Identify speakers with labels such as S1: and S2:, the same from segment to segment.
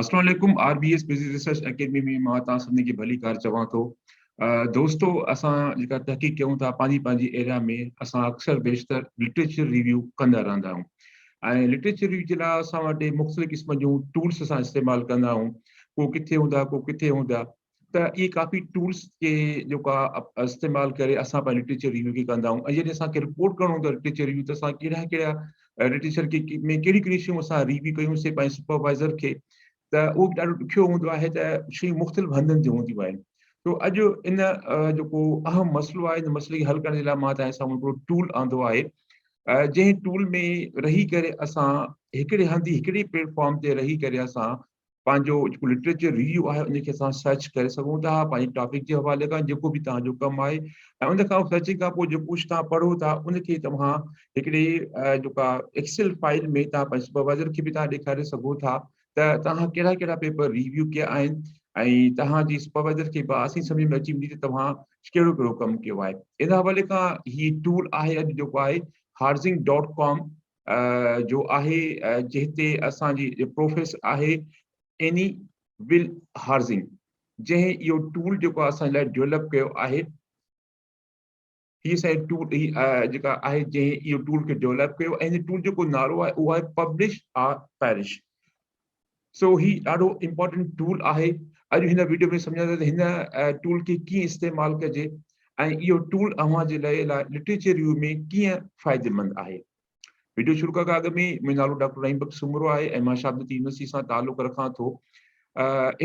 S1: اسلام عليڪم R B S business research academy ۾ مان توهان سڀني کي ڀليڪار چوان ٿو. دوستو اسان جيڪا تحقيق ڪيون ٿا پنهنجي پنهنجي ايريا ۾ اسان اڪثر بيشتر لٽريچر ريويو ڪندا رهندا آهيون ۽ لٽريچر ريويو جي لاء اسان وٽ مختلف قسم جون ٽولس اسان استعمال ڪندا آهيون، ڪو ڪٿي هوندا ڪو ڪٿي هوندا، ته اهي ڪافي ٽولس کي جيڪو استعمال ڪري اسان پنهنجي لٽريچر ريويو کي ڪندا آهيون ۽ جڏهن اسان کي رپورٽ ڪرڻو هوندو آهي لٽريچر ريويو ته اسان ڪهڙا ڪهڙا لٽريچر کي ۾ ڪهڙيون ڪهڙيون شيون اسان ريويو ڪيون سي پنهنجي سپروائزر کي، ته اهو به ڏاڍو ڏکيو هوندو آهي ته شيون مختلف هنڌن تي هونديون آهن. تو اڄ ان جيڪو اهم مسئلو آهي ان مسئلي کي حل ڪرڻ جي لاء مان توهان جي سامهون هڪڙو ٽول آندو آهي، جنهن ٽول ۾ رهي ڪري اسان هڪڙي هنڌ هڪڙي پليٽ فارم تي رهي ڪري اسان پنهنجو جيڪو لٽريچر ريويو آهي ان کي اسان سرچ ڪري سگهون ٿا پنهنجي ٽاپڪ جي حوالي کان جيڪو به توهان جو ڪم آهي، ۽ ان کان سرچنگ کان پوء جيڪو ڪجهه توهان پڙهو ٿا ان کي توهان هڪڙي جيڪا ايڪسل فائل ۾ توهان پنهنجي سپروائزر کي به توهان ڏيکاري سگهو ٿا ته توهان ڪهڙا ڪهڙا پيپر ريويو ڪيا آهن، ۽ توهان جي سپروائزر کي به آساني سمجھ ۾ اچي ويندي ته توهان ڪهڙو ڪهڙو ڪم ڪيو آهي. ان حوالي کان هي ٽول آهي اڄ جيڪو آهي هارزنگ ڊاٽ ڪام جو آهي، جنهن تي اسان جي پروفيسر آهي ايني ول هارزنگ، جنهن اهو ٽول جيڪو اسان لاء ڊيولپ ڪيو آهي. هي اسان ٽول هي جيڪا آهي جنهن اهو ٽول کي ڊيولپ ڪيو، ۽ هن ٽول جيڪو نالو آهي اهو آهي پبلش آر پيرش. سو هي ڏاڍو امپورٽنٽ ٽول آهي. اڄ هن ويڊيو ۾ سمجهنداسين ته هن ٽول کي ڪيئن استعمال ڪجي ۽ اهو ٽول اوهان جي لاء لٽريچر ريويو ۾ ڪيئن فائديمند آهي. ويڊيو شروع ڪرڻ کان اڳ ۾ منهنجو نالو ڊاڪٽر رحيم بخش سومرو آهي ۽ مان شاهه يونيورسٽي سان تعلق رکان ٿو.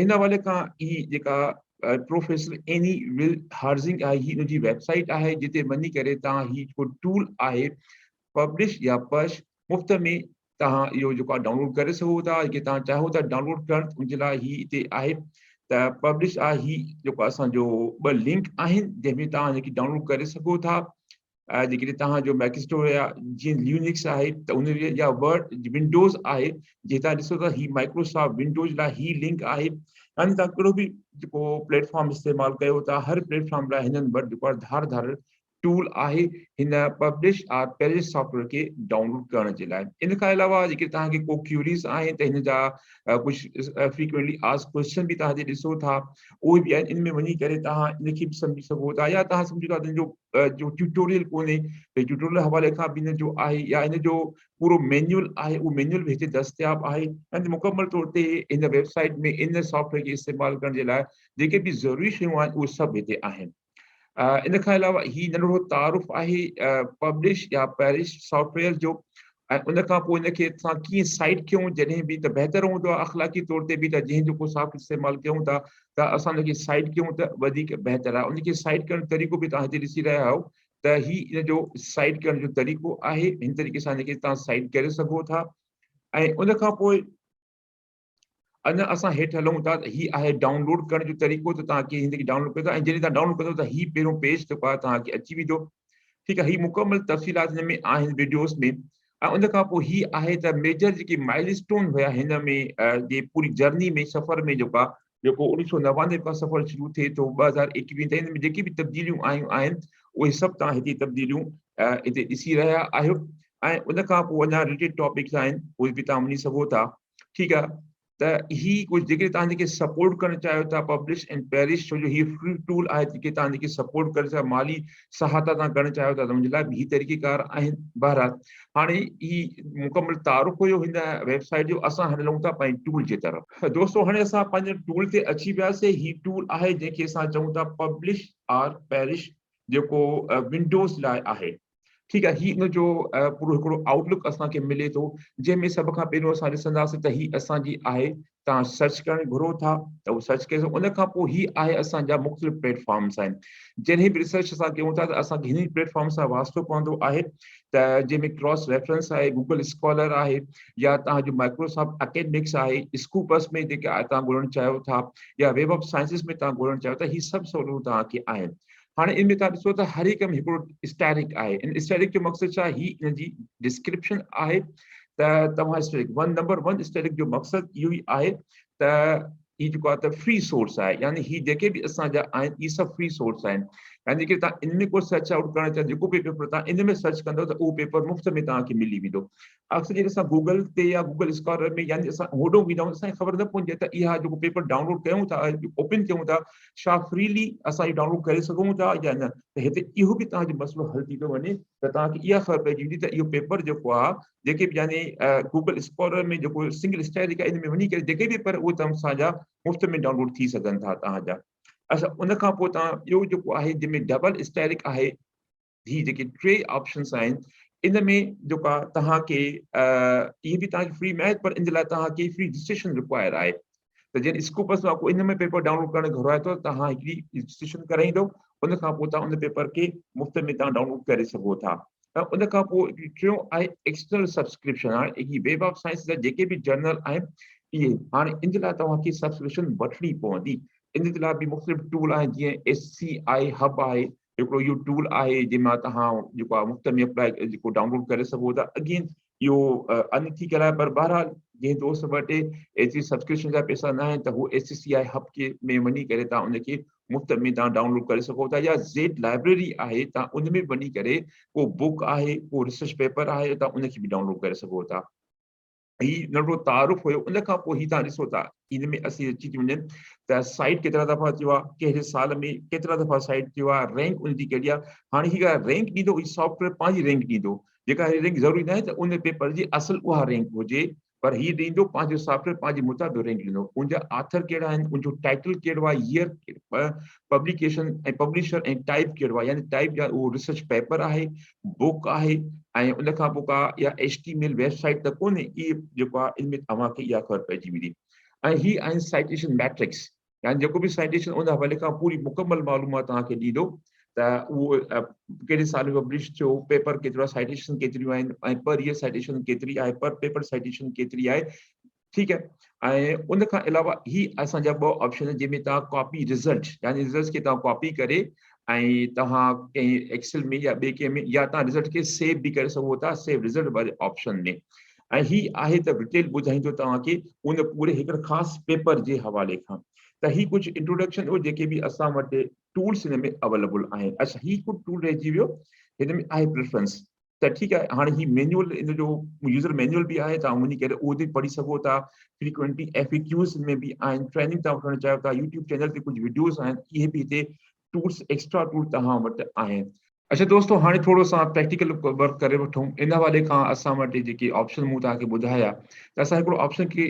S1: ان حوالي کان هي جيڪا پروفيسر ايني ول هارزنگ آهي هي ان جي ويب سائيٽ آهي، جتي وڃي ڪري توهان هي جيڪو ٽول آهي پبلش يا پش مفت ۾ توهان اهو جيڪو آهي ڊائونلوڊ ڪري سگهو ٿا. جيڪي توهان چاهيو ٿا ڊائونلوڊ ڪرڻ ان جي لاء هي هتي آهي ته پبلش آهي. هي جيڪو اسان جو ٻه لنڪ آهن جنهن ۾ توهان جيڪي ڊائونلوڊ ڪري سگهو ٿا. جيڪڏهن توهان جو ميڪ اسٽور يا جيئن ليونڪس آهي ته ان جي يا ورڊ ونڊوز آهي، جي توهان ڏسو ٿا هي مائڪروسافٽ ونڊوز لاء هي لنڪ آهي. يعني توهان ڪهڙو به جيڪو پليٽ فارم استعمال ڪيو ٿا هر پليٽ فارم لاء هنن وٽ جيڪو آهي ڌار ڌار ٽول آهي هن پبلش آر پيرش سافٽويئر کي ڊائونلوڊ ڪرڻ جي لاء. ان کان علاوه جيڪي توهان کي ڪو ڪيوريز آهن ته هن جا ڪجهه فريڪوينٽلي آس ڪويشچن به توهان ڏسو ٿا اهي به آهن، ان ۾ وڃي ڪري توهان ان کي به سمجهي سگهو ٿا. يا توهان سمجهو ٿا ته ان جو جو ٽيوٽوريل ڪونهي ته ٽيوٽوريل حوالي کان به هن جو آهي يا هن جو پورو مينيول آهي اهو مينيول به هتي دستياب آهي. ۽ مڪمل طور تي هن ويب سائيٽ ۾ ان سافٽويئر کي استعمال ڪرڻ جي لاء جيڪي به ضروري شيون آهن اهي سڀ هتي آهن. ان کان علاوه هي ننڍڙو تعارف آهي پبلش يا پيرش سافٽويئر جو، ۽ ان کان پوء ان کي اسان ڪيئن سائيٽ ڪيون جڏهن به ته بهتر هوندو آهي اخلاقي طور تي به ته جنهن جو ڪو سافٽ استعمال ڪيون ٿا ته اسان ان کي سائيٽ ڪيون ته وڌيڪ بهتر آهي. ان کي سائيٽ ڪرڻ جو طريقو به توهان هتي ڏسي رهيا آهيو ته هي ان جو سائيٽ ڪرڻ جو طريقو آهي. هن طريقي سان ان کي توهان سائيٽ ڪري سگهو ٿا. ۽ ان کان پوء اڃا اسان هيٺ هلون ٿا ته هي آهي ڊائونلوڊ ڪرڻ جو طريقو ته توهان ڪيئن هن کي ڊائونلوڊ ڪندا، ۽ جڏهن توهان ڊائونلوڊ ڪندو ته هي پهريون پيج جيڪو آهي توهان کي اچي ويندو. ٺيڪ آهي، هي مڪمل تفصيلات هن ۾ آهن ويڊيوز ۾. ۽ ان کان پوء هي آهي ته ميجر جيڪي مائل اسٽون هيا هن ۾ جي پوري جرني ۾ سفر ۾ جيڪو آهي جيڪو 1999 کان سفر شروع ٿئي ٿو 2021 تائين، هن ۾ جيڪي به تبديليون آيون آهن اهي سڀ توهان هتي تبديليون هتي ڏسي رهيا آهيو. ۽ ان کان پوء اڃا رليٽيڊ ٽاپڪس آهن اهي به توهان وڃي سگهو ٿا. ٺيڪ آهي، ته هي ڪجهه جيڪي توهان جيڪي سپورٽ ڪرڻ چاهيو ٿا پبلش اينڊ پيرش، ڇو جو هي فري ٽول آهي، جيڪي توهان جيڪي سپورٽ ڪرڻ چاهيو مالي سهائتا توهان ڪرڻ چاهيو ٿا ته ان جي لاء به هي طريقيڪار آهن. بهرحال هاڻي هي مڪمل تعارف هيو هن ويب سائيٽ جو. اسان هاڻي هلون ٿا پنهنجي ٽول جي طرف. دوستو هاڻي اسان پنهنجي ٽول تي اچي وياسي. هي ٽول آهي جنهن کي اسان چئون ٿا پبلش آر پيرش، جيڪو ونڊوز لاء آهي. ٺيڪ آهي، هي ان جو پورو هڪڙو آئوٽ لڪ اسان کي ملي ٿو، جنهن ۾ سڀ کان پهريون اسان ڏسنداسين ته هي اسان جي آهي توهان سرچ ڪرڻ گهرو ٿا ته اهو سرچ ڪري سگهو. ان کان پوء هي آهي اسان جا مختلف پليٽ فارمس آهن. جڏهن به ريسرچ اسان ڪيون ٿا ته اسان کي هنن پليٽ فارم سان واسطو پوندو آهي، ته جنهن ۾ ڪراس ريفرنس آهي، گوگل اسڪالر آهي، يا توهان جو مائڪروسافٽ اڪيڊمڪس آهي، اسڪوپس ۾ جيڪي توهان ڳولڻ چاهيو ٿا، يا ويب آف سائنسز ۾ توهان ڳولڻ چاهيو ٿا، هي سڀ سهولتون توهان کي آهن. هاڻي ان ۾ توهان ڏسو ته هر هڪ ۾ هڪڙو اسٽيرڪ آهي. ان اسٽيرڪ جو مقصد ڇا؟ هي ان جي ڊسڪرپشن آهي ته توهان اسٽيرڪ 1 نمبر 1 اسٽيرڪ جو مقصد اهو ئي آهي ته هي جيڪو آهي ته فري سورس آهي، يعني هي جيڪي به اسان جا آهن اهي سڀ فري سورس آهن. يعني جيڪڏهن توهان ان ۾ ڪو سرچ آئوٽ ڪرڻ چاهيو جيڪو به پيپر توهان ان ۾ سرچ ڪندو ته اهو پيپر مفت ۾ توهان کي ملي ويندو. اڪثر جڏهن اسان گوگل تي يا گوگل اسڪالر ۾ يعني اسان هوڏو ويندا آهيون اسان کي خبر نه پوندي آهي ته اها جيڪو پيپر ڊائونلوڊ ڪيون ٿا اوپن ڪيون ٿا ڇا فريلي اسان اهو ڊائونلوڊ ڪري سگهون ٿا يا نه ته هتي اهو به توهان جو مسئلو حل ٿي ٿو وڃي ته توهان کي اها خبر پئجي ويندي ته اهو پيپر جيڪو آهي جيڪي به يعني گوگل اسڪالر ۾ جيڪو سنگل اسٽائل جيڪا ان ۾ وڃي ڪري جيڪي به پيپر اهي توهان جا مفت ۾ ڊائونلوڊ ٿي سگهن ٿا توهان جا. اڇا ان کان پوء توهان ٻيو جيڪو آهي جنهن ۾ ڊبل اسٽيرڪ آهي هي جيڪي ٽي آپشنس آهن ان ۾ جيڪو آهي توهان کي اهي به توهان کي فري ۾ آهي پر ان جي لاء توهان کي فري رجسٽريشن رڪوائر آهي ته جڏهن اسڪوپس مان ڪو ان ۾ پيپر ڊائونلوڊ ڪرڻ گهرائي ٿو توهان هڪڙي رجسٽريشن ڪرائيندو ان کان پوء توهان ان پيپر کي مفت ۾ توهان ڊائونلوڊ ڪري سگهو ٿا ۽ ان کان پوء ٽيون آهي ايڪسٽرنل سبسڪرپشن هاڻي هي ويب آف سائنس جا جيڪي به جرنل آهن اهي هاڻي ان جي لاء توهان کي سبسڪرپشن وٺڻي پوندي ان جي لاء به مختلف ٽول آهن جيئن ايس سي آء هب آهي هڪڙو اهو ٽول آهي جنهن مان توهان جيڪو آهي مفت ۾ اپلائي جيڪو ڊائونلوڊ ڪري سگهو ٿا اگين اهو ان ٿيڪل آهي پر بهرحال جنهن دوست وٽ ايتري سبسڪرپشن جا پئسا نه آهن ته هو ايس سي آء هب کي ۾ وڃي ڪري توهان ان کي مفت ۾ توهان ڊائونلوڊ ڪري سگهو ٿا يا زيڊ لائبريري آهي توهان ان ۾ وڃي ڪري ڪو بڪ آهي ڪو ريسرچ پيپر آهي توهان ان کي به ڊائونلوڊ ڪري سگهو ٿا. هي ننڍڙو تعارف هيو ان کان پوء هي توهان ڏسو ٿا ان ۾ اسين اچي ٿي وڃن ته سائيٽ ڪيترا دفعا ٿيو آهي ڪهڙي سال ۾ ڪيترا دفعا سائيٽ ٿيو آهي رينڪ ان جي ڪهڙي آهي هاڻي هي رينڪ ڏيندو هي سافٽويئر پنهنجي رينڪ ڏيندو جيڪا هي رينڪ ضروري ناهي ته ان پيپر جي اصل اها رينڪ هجي پر هي ڏيندو پنهنجو سافٽويئر پنهنجي مطابق رينڪ ڏيندو ان جا آٿر ڪهڙا آهن ان جو ٽائٽل ڪهڙو آهي ييئر پبليڪيشن ۽ پبلشر ۽ ٽائپ ڪهڙو آهي يعني ٽائپ يا اهو ريسرچ پيپر آهي بوڪ آهي ۽ ان کان پوء ڪا يا H T M L website ته ڪونهي اهي جيڪو آهي ان ۾ اوهان کي اها خبر پئجي ويندي ۽ هي آهن سائٽيشن ميٽرڪس يعني جيڪو به سائٽيشن ان حوالي کان پوري مڪمل معلومات توهان کي ڏيندو ته اهو ڪهڙي سال ۾ پبلش ٿيو پيپر ڪيترو سائٽيشن ڪيتريون آهن ۽ پر ايئر سائٽيشن ڪيتري آهي پر پيپر سائٽيشن ڪيتري آهي ٺيڪ آهي ۽ ان کان علاوه هي اسان جا ٻه آپشن جنهن ۾ توهان ڪاپي رزلٽ يعني رزلٽس کي توهان ڪاپي ڪري ۽ توهان ڪنهن ايڪسل ۾ يا ٻئي ڪنهن ۾ يا توهان رزلٽ کي سيو به ڪري سگهو ٿا سيو رزلٽ واري آپشن ۾ ۽ هي آهي ته ڊيٽيل ٻڌائيندو توهان کي ان پوري هڪ خاص پيپر جي حوالي کان ته هي ڪجهه انٽروڊڪشن هو جيڪي به اسان وٽ ٽولس هن ۾ اويليبل آهن. اڇا هي هڪ ٽول رهجي ويو هن ۾ آهي پريفرنس ته ٺيڪ آهي هاڻي هي مينيول ان جو يوزر مينيول به آهي توهان وڃي ڪري اهو به پڙهي سگهو ٿا فريڪوئنٽلي ايف اي ڪيوز ۾ به آهن ٽريننگ توهان وٺڻ چاهيو ٿا يوٽيوب چينل تي ڪجهه وڊيوز آهن اهي به هتي ٽولس ايڪسٽرا ٽول توهان وٽ آهن. اڇا دوستو هاڻي ٿورو اسان پريڪٽيڪل ورڪ ڪري وٺون ان حوالي کان اسان وٽ جيڪي آپشن مون توهان کي ٻڌايا ته اسان هڪڙو آپشن کي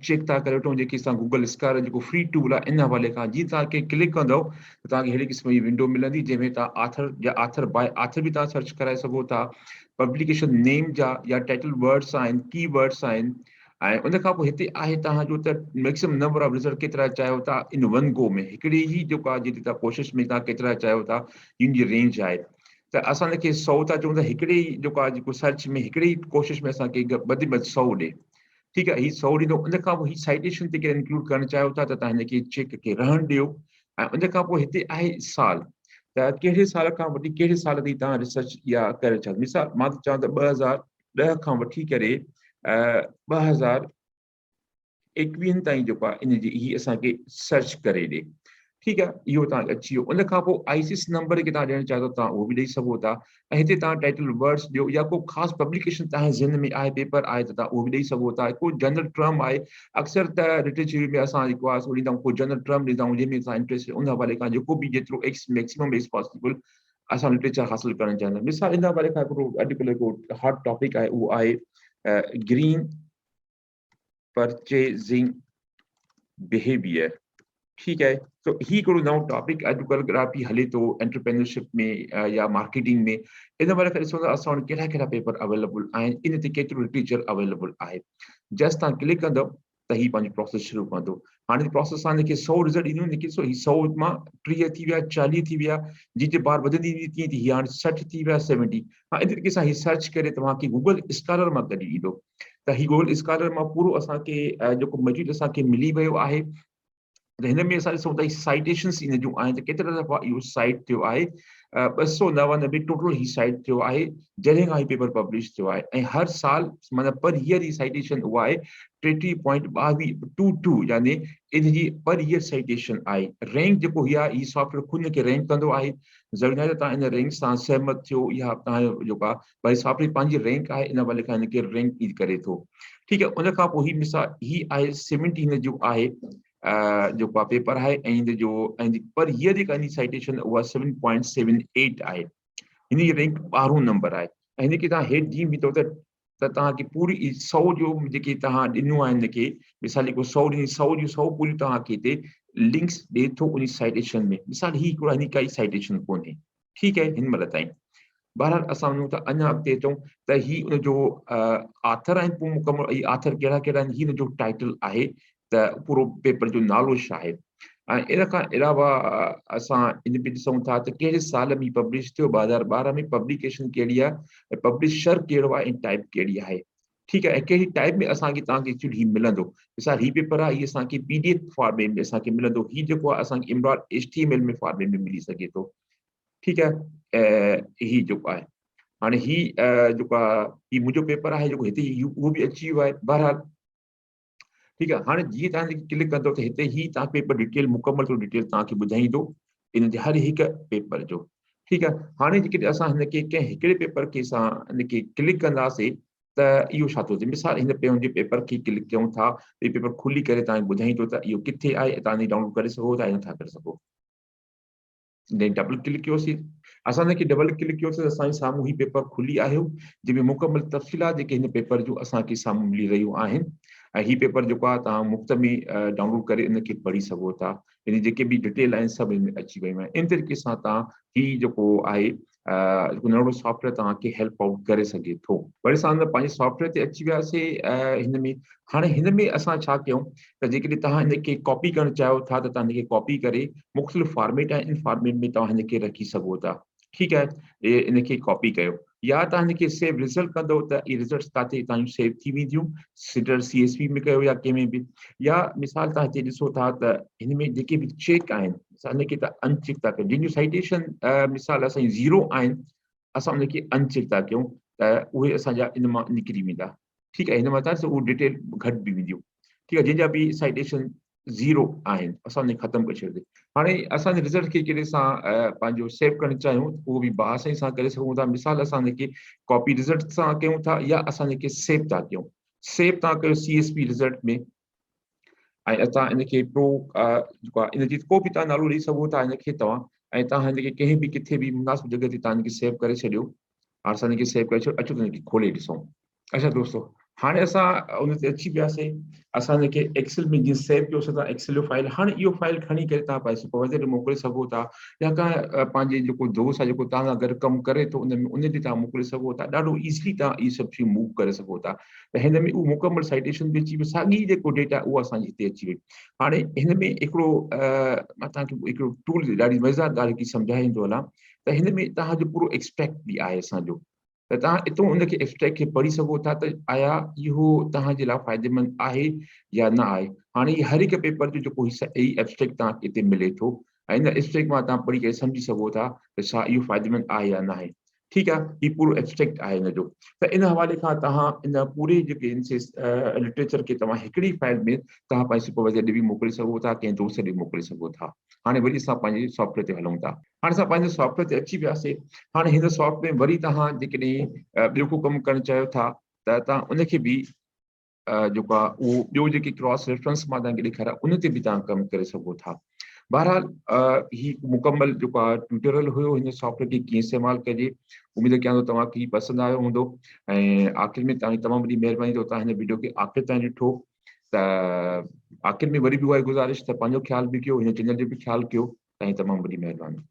S1: چيڪ ٿا ڪري وٺون جيڪي اسان گوگل اسڪالر جيڪو فري ٽول آهي ان حوالي کان جيئن توهان کي ڪلڪ ڪندو ته توهان کي اهڙي قسم جي ونڊو ملندي جنهن ۾ توهان آٿر يا آٿر باء آٿر به توهان سرچ ڪرائي سگهو ٿا پبليڪيشن نيم جا يا ٽائٽل ورڊس آهن ڪي ورڊس آهن ۽ ان کان پوء هتي آهي توهان جو ته ميڪسيمم نمبر آف رزلٽ ڪيترا چاهيو ٿا ان ون گو ۾ هڪڙي ئي جيڪو آهي جيتري توهان ڪوشش ۾ توهان ڪيترا چاهيو ٿا ان جي رينج آهي ته اسان ان کي سو ٿا چئون ته هڪڙي ئي جيڪو آهي جيڪو سرچ ۾ هڪڙي ئي ڪوشش ۾ اسان کي وڌ ۾ وڌ سو ڏي ٺيڪ آهي هي سو ڏيندو ان کان پوء هي سائٽيشن تي ڪير انڪلوڊ ڪرڻ چاهيو ٿا ته توهان هن کي چيڪ کي رهڻ ڏيو ۽ ان کان پوء هتي آهي سال ته ڪهڙي سال کان وٺي ڪهڙي سال تائين توهان ريسرچ يا ڪري چاهيو مثال مان ٿو چوان ته 2010 کان وٺي ڪري 2021 تائين جيڪو آهي ان جي هي اسان کي سرچ ڪري ڏي ٺيڪ آهي اهو توهان اچي ويو ان کان پوء آئي سيس نمبر کي توهان ڏيڻ چاهيو ٿا توهان اهو به ڏئي سگهو ٿا ۽ هتي توهان ٽائٽل ورڊس ڏيو يا ڪو خاص پبليڪيشن توهان جي ذهن ۾ آهي پيپر آهي ته توهان اهو به ڏئي سگهو ٿا ڪو جنرل ٽرم آهي اڪثر ته لٽريچر ۾ اسان جيڪو آهي سو ڏيندا آهيون ڪو جنرل ٽرم ڏيندا آهيون جنهن ۾ اسان انٽريسٽ ان حوالي کان جيڪو به جيترو ايڪس ميڪسيمم ايڪس پاسيبل اسان لٽريچر حاصل ڪرڻ چاهيندا آهيون مثال ان حوالي کان هڪڙو اڄڪلهه هڪڙو هاٽ ٽاپڪ آهي اهو آهي گرين پرچيزنگ بهيويئر ٺيڪ آهي تو هي هڪڙو نئون ٽاپڪ اڄڪلهه گرافي هلي ٿو انٽرپرينرشپ ۾ يا مارڪيٽنگ ۾ ان حوالي کان ڏسون ته اسان وٽ ڪهڙا ڪهڙا پيپر اويليبل آهن ان تي ڪيترو لٽريچر اويليبل آهي جسٽ تان ڪلڪ ڪندو ته هي پنهنجو پروسيس شروع ڪندو هاڻي پروسيس سان جيڪي 100 رزلٽ اينديون جيڪي سو هي 100 مان 30 ٿي ويا 40 ٿي ويا جي جي بار وڌندي ويندي تيئن هي هاڻي 60 ٿي ويا 70 ها ان طريقي سان هي سرچ ڪري توهان کي گوگل اسڪالر مان ڪڍي ڏيندو ته هي گوگل اسڪالر مان پورو اسان کي جيڪو مٽيريل اسان کي ملي ويو آهي ته هن ۾ اسان ڏسون ٿا سائيٽيشنس ان جون آهن ته ڪيترا دفعا اهو سائيٽ ٿيو آهي. 299 ٽوٽل هي سائيٽ ٿيو آهي جڏهن کان هي پيپر پبلش ٿيو آهي ۽ هر سال معنيٰ پر ييئر هي سائيٽيشن اها آهي ٽيٽيهه پوائنٽ ٻاويهه ٽو ٽو يعني ان جي پر ييئر سائيٽيشن آهي. رينڪ جيڪو هي آهي هي سافٽويئر خود ان کي رينڪ ڪندو آهي ضروري ناهي ته توهان ان رينڪ سان سهمت ٿيو يا توهان جو جيڪو آهي ڀائي سافٽويئر پنهنجي رينڪ آهي ان حوالي کان هن کي رينڪ ئي ڪري ٿو. ٺيڪ آهي ان کان پوء هي مثال هي آهي سيونٽي هن جو آهي جيڪو آهي پيپر آهي ۽ هن جو ۽ پر هيئر جيڪا هن جي سائيٽيشن اها سيون پوائنٽ سيون ايٽ آهي. هن جي رينڪ ٻارهون نمبر آهي ۽ هن کي توهان هيٺ جيئن ويندو ته ته توهان کي پوري سو جو جيڪي توهان ڏنو آهي هن کي مثال جيڪو سو ڏني سو جون سو پوريون توهان کي هتي لنڪس ڏي ٿو ان سائيٽيشن ۾ مثال هي هڪڙو هن ڪائي سائيٽيشن ڪونهي ٺيڪ آهي هن مهل تائين بهرحال اسان وڃون ٿا اڃا اڳتي اچون ته هي ان جو آٿر آهن پوء مڪمل هي آٿر ڪهڙا ڪهڙا آهن هي ان جو ٽائيٽل آهي ته پورو پيپر جو نالو ڇا آهي ۽ ان کان علاوه اسان ان به ڏسون ٿا ته ڪهڙي سال ۾ پبلش ٿيو 2012 ۾ پبليڪيشن ڪهڙي آهي ۽ پبلشر ڪهڙو آهي ۽ ٽائپ ڪهڙي آهي ٺيڪ آهي ۽ ڪهڙي ٽائپ ۾ اسان کي توهان کي ايڪچوئلي هي ملندو مثال هي پيپر آهي هي اسان کي پي ڊي ايف فارميٽ ۾ اسان کي ملندو هي جيڪو آهي اسان کي امراڊ H T M L ۾ format ۾ ملي سگهي ٿو ٺيڪ آهي هي جيڪو آهي هاڻي هي جيڪو آهي هي منهنجو پيپر آهي جيڪو هتي اهو به اچي ويو آهي بهرحال ٺيڪ آهي هاڻي جيئن توهان جيڪي ڪلڪ ڪندو ته هتي هي توهان پيپر ڊيٽيل مڪمل طور ڊيٽيل توهان کي ٻڌائيندو ان جي هر هڪ پيپر جو ٺيڪ آهي هاڻي جيڪڏهن اسان هن کي ڪنهن هڪڙي پيپر کي سان هن کي ڪلڪ ڪنداسي ته اهو ڇا ٿو ٿئي مثال هن پيون جي پيپر کي ڪلڪ ڪيون ٿا هي پيپر کلي ڪري توهان کي ٻڌائيندو ته اهو ڪٿي آهي توهان ڊائونلوڊ ڪري سگهو ٿا يا نٿا ڪري سگهو جڏهن ڊبل ڪلڪ ڪيوسين اسان هن کي ڊبل ڪلڪ ڪيوسين اسان جي سامهون هي پيپر کلي آيو جنهن ۾ مڪمل تفصيلات جيڪي هن پيپر جون اسان کي سامهون ملي رهيون آهن ۽ هي پيپر جيڪو آهي توهان مفت ۾ ڊائونلوڊ ڪري ان کي پڙهي سگهو ٿا ان جيڪي به ڊيٽيل آهن سڀ هن ۾ اچي ويون آهن ان طريقي سان توهان هي جيڪو آهي هڪ ننڍڙو سافٽويئر توهان کي هيلپ آئوٽ ڪري سگهي ٿو. وري اسان پنهنجي سافٽويئر تي اچي وياسي هن ۾ هاڻي هن ۾ اسان ڇا ڪيون ته جيڪڏهن توهان هن کي ڪاپي ڪرڻ چاهيو ٿا ته توهان هن کي ڪاپي ڪري مختلف فارميٽ آهن ان فارميٽ ۾ توهان هن کي رکي سگهو ٿا ٺيڪ آهي ان کي ڪاپي ڪيو يا توهان هن کي سيو رزلٽ ڪندو ته اهي رزلٽس ڪاٿي توهان جون سيو ٿي وينديون سڊر سي ايس وي ۾ ڪيو يا ڪنهن ۾ به يا مثال توهان هتي ڏسو ٿا ته هن ۾ جيڪي به چيڪ آهن مثال هن کي ته ان چيڪ ٿا ڪيون جن جون سائيٽيشن مثال اسان جي زيرو آهن اسان ان کي ان چيڪ ٿا ڪيون ته اهي اسان جا ان مان نڪري ويندا ٺيڪ آهي هن مان ته اهو ڊيٽيل گهٽ به وينديون ٺيڪ آهي جن جا به سائيٽيشن زيرو آهن اسان ان کي ختم ڪري ڇڏيو هاڻي اسان جي رزلٽ کي ڪهڙي سان پنهنجو سيو ڪرڻ چاهيون اهو به بآساني سان ڪري سگهون ٿا مثال اسان ان کي ڪاپي رزلٽ سان ڪيون ٿا يا اسان ان کي سيو ٿا ڪيون سيو ٿا ڪيو سي ايس پي رزلٽ ۾ ۽ اسان ان کي پرو جيڪو آهي ان جي ڪو به توهان نالو ڏئي سگهو ٿا ان کي توهان ۽ توهان هن کي ڪنهن به ڪٿي به مناسب جڳهه تي توهان ان کي سيو ڪري ڇڏيو هاڻي اسان ان کي سيو ڪري ڇڏيو اچو ته ان کي کولي ڏسون اچھا دوستو هاڻي اسان ان تي اچي وياسي اسان ان کي ايڪسل ۾ جيئن سيو ڪيوسي ته ايڪسل جو فائل هاڻي اهو فائل کڻي ڪري توهان پنهنجي سپروائزر ڏي موڪلي سگهو ٿا يا ڪنهن پنهنجي جيڪو دوست آهي جيڪو توهان سان گڏ ڪم ڪري ٿو ان ۾ ان ڏي توهان موڪلي سگهو ٿا ڏاڍو ايزلي توهان اهي سڀ شيون موو ڪري سگهو ٿا ته هن ۾ اهو مڪمل سائيٽيشن به اچي وئي ساڳي جيڪو ڊيٽا اهو اسان جي هتي اچي وئي هاڻي هن ۾ هڪڙو مان توهان کي هڪڙو ٽول ڏاڍي مزيدار ڳالهه هڪڙي سمجهائيندو هلان ته هن ۾ توهان جو پورو ايڪسٽريڪٽ به آهي اسان جو ته توهان اتو ان کي ايڪسٽريڪٽ کي پڙهي سگهو ٿا ته آيا اهو توهان جي لاء فائديمند آهي يا نه آهي هاڻي هي هر هڪ پيپر جو جيڪو هي ايبسٽريڪٽ توهان کي هتي ملي ٿو ۽ ان ايبسٽريڪٽ مان توهان پڙهي ڪري سمجهي سگهو ٿا ته ڇا اهو فائديمند آهي يا نه آهي ٺيڪ آهي هي پورو ايبسٽريڪٽ آهي ان جو ته ان حوالي کان توهان ان پوري جيڪي لٽريچر کي توهان هڪڙي فائل ۾ توهان پنهنجي سپروائزر ڏي به موڪلي سگهو ٿا ڪنهن دوست ڏي موڪلي سگهو ٿا هاڻي وري اسان پنهنجي سافٽويئر تي هلون ٿا هاڻي اسان پنهنجي سافٽويئر تي اچي وياسي هاڻي هن سافٽويئر ۾ وري توهان جيڪڏهن ٻيو ڪو ڪم ڪرڻ چاهيو ٿا ته توهان ان کي به جيڪو آهي اهو ٻيو جيڪي ڪراس ريفرنس مان توهان کي ڏيکاريا ان تي به توهان ڪم ڪري سگهو ٿا بهرحال هي مڪمل جيڪو آهي ٽيوٽوريل هيو هن سافٽويئر کي ڪيئن استعمال ڪجي اميد ڪيان ٿو توهان کي پسند آيو هوندو ۽ آخر ۾ توهان جي تمام وڏي مهرباني جو توهان هن ويڊيو کي آخر تائين ڏٺو ته آخر ۾ وري به اها گذارش ته پنهنجو خيال به ڪيو هن چينل جو به خيال ڪيو توهان جي تمام وڏي مهرباني.